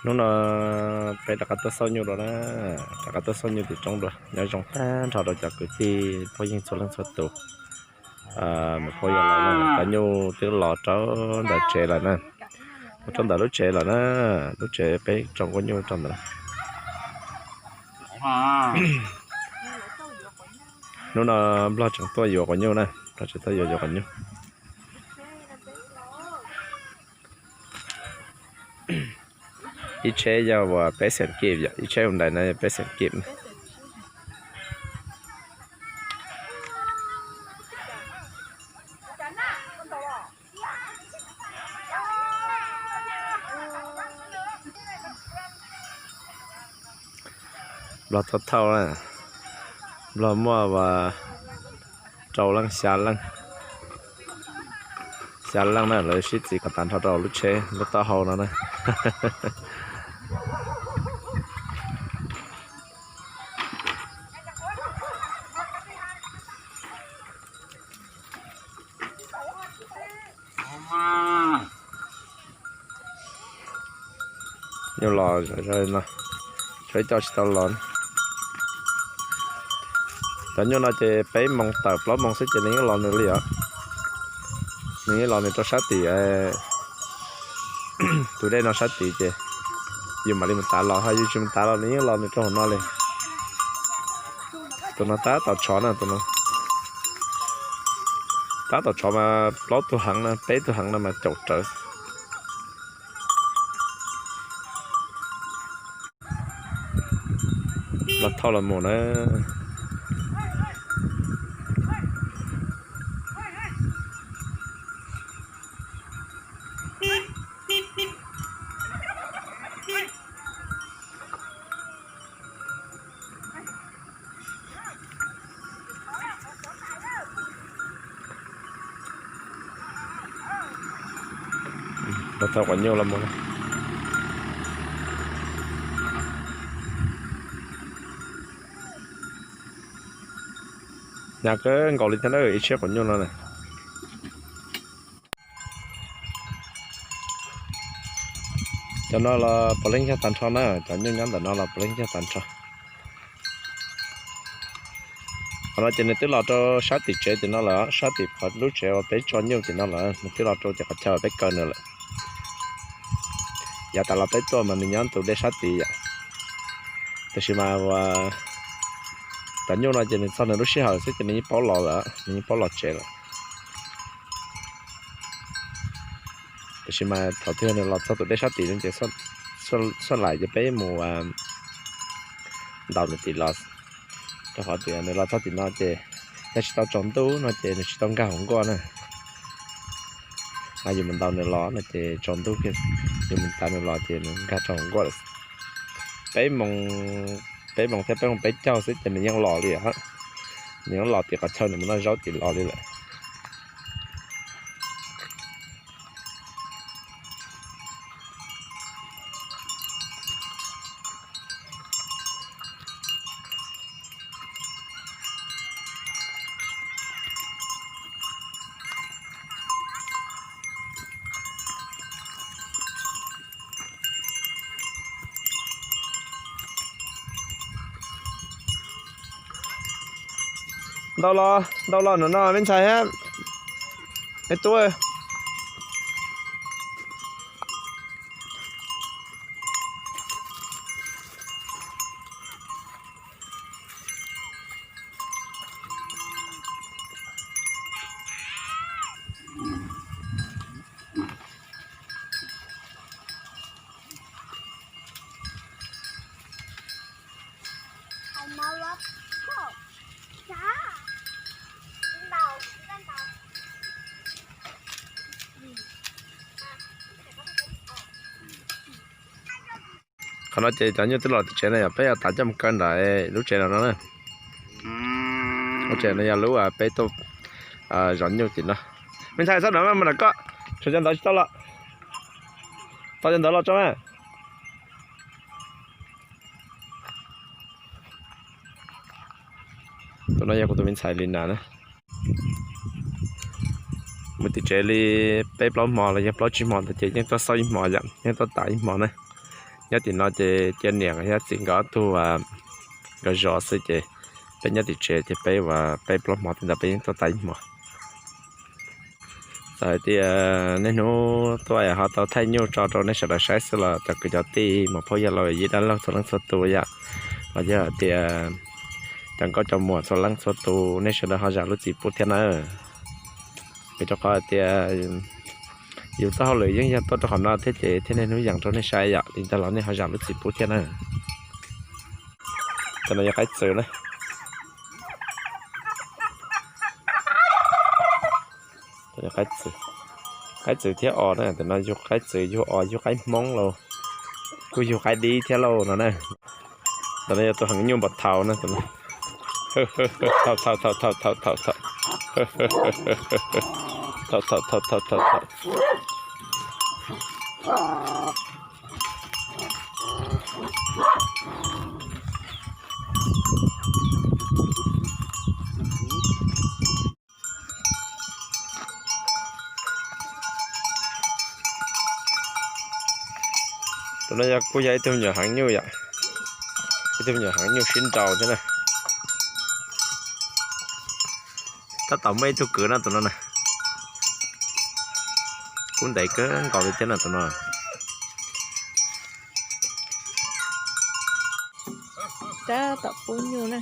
Hnub no peb rov qab tuaj xauj nyuj dua na, rov qab tuaj xauj nyuj tim roob dua. Nyob zoo tag nrho rau cov kwv tij phooj ywg txhua leej txhua tus. Mus phob yog los na, cov nyuj twb los rau ntawm tsev lawm na, los rau ntawm lub tsev lawm na, lub tsev peb tso kuv nyuj rau ntawd. Hnub no Nplog tseem tuaj yuav quav nyuj na, Nplog tseem tuaj yuav yuav quav nyuj. Ib tsheb yog uas peb xeem kib yom, ib tsheb ua ntais no yog peb xeem kib. Nplog thauj thauj na, Nplog muaj uas rau leej xya leej, xya leej na, lawv sib txiv kom tag nrho rau lub tsheb lub taub hau no na. Nyuj los no, tshuav ib co tsis tau los. Cov nyuj no ces peb moos tawm plaub moos xwb ces nws yeej los nws li os. Nws yeej los nws rau sab tim tus dej no sab tid ces yus mam li mus tav los, ho yus tsis mus tav los nws yeej los nws rau hauv no li. Tus no tab tom tshov na, tus no tab tom tshov mas plaub tug heev na, peb tug heev no mas caum rawv. Los thauj los mus na. Los thauj quav nyuj los mus. Hnyav kawg nkaus li thiab na, ib tsheb quav nyuj no na. Cov no los puav leej yog tag nrho na, cov nyuj nyob ntawm no los puav leej yog tag nrho. Qhov no ces nws twb los rau sab tim tsev tim no lawm, sab tim qhov lub tsev uas peb tso nyuj tim no lawm, nws twb los rau tim qhov chaw peb kaw nws lawm. Yav tas los peb tuaj mas nws nyob tus dej sab tid yom. Tiam sis mas ua cov nyuj no ces nws txog nws lub sij hawm xwb ces nws yeej paub los lawm, nws yeej paub los tsev lawm. Tiam sis mas thaum twg nws los txog tus dej sab tid no ces xuaj laim ces peb mus ntaus nws tim los. Rau qhov tias nws los txog tim no ces yog tsis tau tsaus ntuj no ces nws tsis tau nkag hauv nkuaj na. Mas yus mus ntaus nws los no ces tsaus ntuj kiag, yus mus tav nws los ces nws nkag rau hauv nkuaj lawm. Peb moos, peb moos thiab peb moos peb caug xwb ces nws yeej los li, nws yeej los tim qhov chaw nws mus noj zaub tim los li lawm. Ntau los, ntau los no no me ntxhais hab me tub. Qhov no ces cov nyuj twb los tim tsev no yog peb yuav tav coj mus kaw nram lub tsev no no na. Lub tsev no yog lub peb tuaj zov nyuj tim no. Me ntxhais txhob nrov mas mus nram koj, tshuav cov ntawd tsis tau los. Tau cov ntawd los tso mas. Tus no yog kuv tus me ntxhais Li Nas na. Mus tim tsev li peb plaub hmo los yog plaub tsib hmo ntawd ces yeej tuaj xauj ib hmo yom, yeej tuaj tav ib hmo na. Nyob tim no ces cia niam thiab txiv nkawd ob tug nkawd zov xwb ces peb nyob tim tsev ces peb ua peb plaub hmo tib ntawd peb yeej tuaj tau ib hmo. Txawm hais tias niaj hnub tuaj ho tau thaij nyuj tso rau nej sawv daws saib xwb los cov kwv cov tij muam phauj yawg laus yim dab laug txhua leej txhua tus yom, los yog hais tias cov nkauj cov muam txhua leej txhua tus nej sawv daws ho zam lub txim pub thiab na. Vim rau qhov hais tias yus txoj hauj lwm yeej yog tuaj rau qhov no thiab ces thiaj niaj hnub yees rau nej saib yom, li ntawd los nej ho zam lub txim pub thiab na. Cov no yog qaib txwv na. Qaib txwv thiab os na, tus no yug qaib txwv yug os yug qaib hmoob lauj, kuj yug qaib dib thiab lauj no na. Tus no yog tus heev nyuj npam thaum na, thaum thaum thaum thaum thaum thaum thaum thaum thaum thaum thaum thaum thaum. Tus no yog kuj yog ib tug me nyuam heev nyuj yom, ib tug me nyuam heev nyuj sib nraus thiab na. Tab tom muaj ib tug kwv no tus no na, kub ntev kawg nkaus li thiab no tus no. Tab tom pub nyuj na.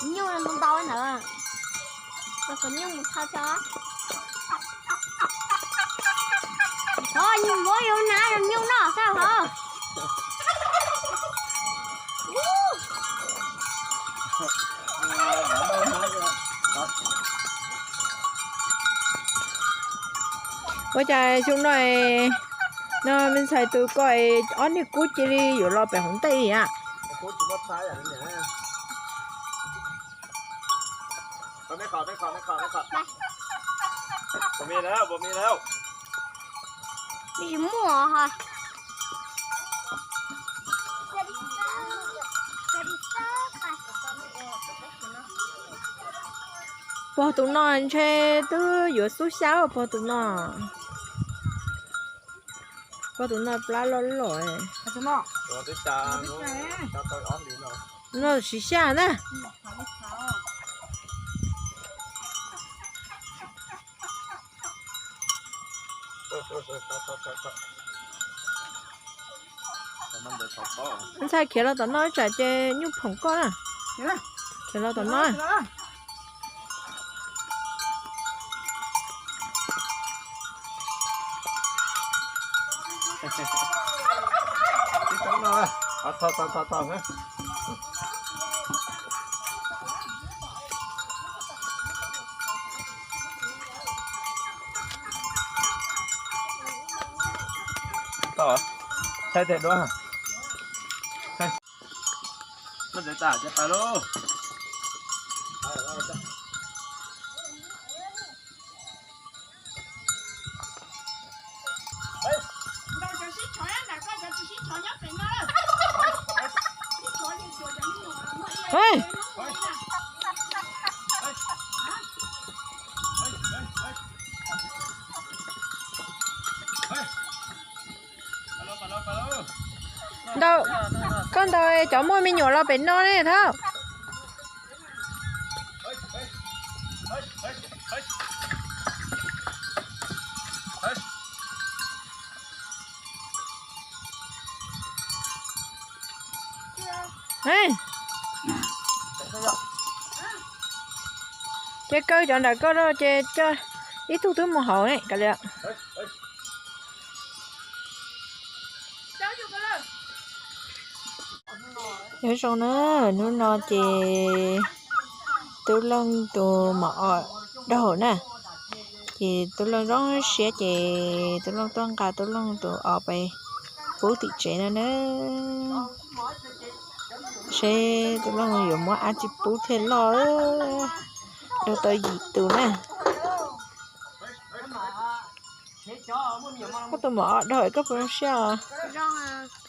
Nyuj ntau ntau ntawd, kom nyuj mus tho tso. Thov nyuj muab yus na, nyuj noj xwb hov. Ua cas xyoo no, no me ntxhais tus ko ob niag kub cia li yuav los pem hauv ntej li a? Muaj hos. Pog tus no ntshe twb yuav xub xyab pog tus no. Pog tus no plab loj loj. No siv xyab na. Ntxhais khiav los tom no tsam ces nyuj phoom koj na. Khiav los tom no. Thaij tej duab. Muab ntawd tas ces pais lauj. Ntaus, koj ntaus cov muaj me nyuam los pem no ne Thauj. Ces kaw cov nram koj rau ces coj ib tug twb mus hauv ne kav liam. Nyob zoo na, hnub no ces Tub Looj tus mos os daug na, ces Tub Looj zoo siab ces Tub Looj tuaj nqa Tub Looj tus os pais pub tim tsev no na. Seb Tub Looj yuav muab dab tsi pub thiaj loj, daug tau yim tus na. Koj tus muam daug es koj puas zoo siab os? Zoo.